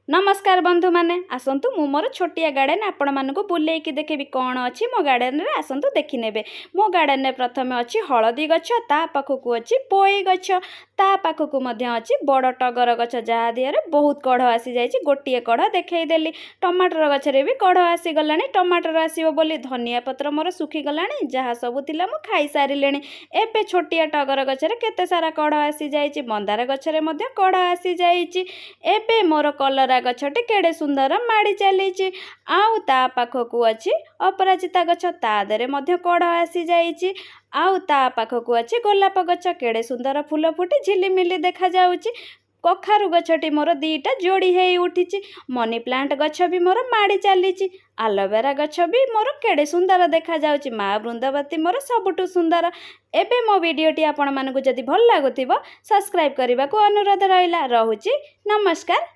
ନମସ୍କାର ବନ୍ଧୁମାନେ, ଆସନ୍ତୁ, ମୁଁ ମୋର ଛୋଟିଆ ଗାର୍ଡ଼େନ୍ ଆପଣମାନଙ୍କୁ ବୁଲେଇକି ଦେଖେଇବି। କ'ଣ ଅଛି ମୋ ଗାର୍ଡ଼େନରେ, ଆସନ୍ତୁ ଦେଖିନେବେ। ମୋ ଗାର୍ଡ଼େନରେ ପ୍ରଥମେ ଅଛି ହଳଦୀ ଗଛ, ତା ପାଖକୁ ଅଛି ପୋଇ ଗଛ, ତା ପାଖକୁ ମଧ୍ୟ ଅଛି ବଡ଼ ଟଗର ଗଛ, ଯାହା ଦେହରେ ବହୁତ କଢ଼ ଆସିଯାଇଛି। ଗୋଟିଏ କଢ଼ ଦେଖେଇଦେଲି। ଟମାଟର ଗଛରେ ବି କଢ଼ ଆସିଗଲାଣି, ଟମାଟର ଆସିବ ବୋଲି। ଧନିଆ ପତ୍ର ମୋର ଶୁଖିଗଲାଣି, ଯାହା ସବୁ ଥିଲା ମୁଁ ଖାଇସାରିଲିଣି। ଏବେ ଛୋଟିଆ ଟଗର ଗଛରେ କେତେ ସାରା କଢ଼ ଆସିଯାଇଛି। ମନ୍ଦାର ଗଛରେ ମଧ୍ୟ କଢ଼ ଆସିଯାଇଛି। ଏବେ ମୋର କଲରା ଗଛଟି କେଡ଼େ ସୁନ୍ଦର ମାଡ଼ି ଚାଲିଛି। ଆଉ ତା ପାଖକୁ ଅଛି ଅପରାଜିତା ଗଛ, ତା ଦେହରେ ମଧ୍ୟ କଢ଼ ଆସିଯାଇଛି। ଆଉ ତା ପାଖକୁ ଅଛି ଗୋଲାପ ଗଛ, କେଡ଼େ ସୁନ୍ଦର ଫୁଲ ଫୁଟି ଝିଲିମିଲି ଦେଖାଯାଉଛି। କଖାରୁ ଗଛଟି ମୋର ଦୁଇଟା ଯୋଡ଼ି ହେଇ ଉଠିଛି। ମନି ପ୍ଲାଣ୍ଟ ଗଛ ବି ମୋର ମାଡ଼ି ଚାଲିଛି। ଆଲୋଭେରା ଗଛ ବି ମୋର କେଡ଼େ ସୁନ୍ଦର ଦେଖାଯାଉଛି। ମା ବୃନ୍ଦାବତୀ ମୋର ସବୁଠୁ ସୁନ୍ଦର। ଏବେ ମୋ ଭିଡ଼ିଓଟି ଆପଣମାନଙ୍କୁ ଯଦି ଭଲ ଲାଗୁଥିବ, ସବସ୍କ୍ରାଇବ୍ କରିବାକୁ ଅନୁରୋଧ ରହିଲା। ରହୁଛି, ନମସ୍କାର।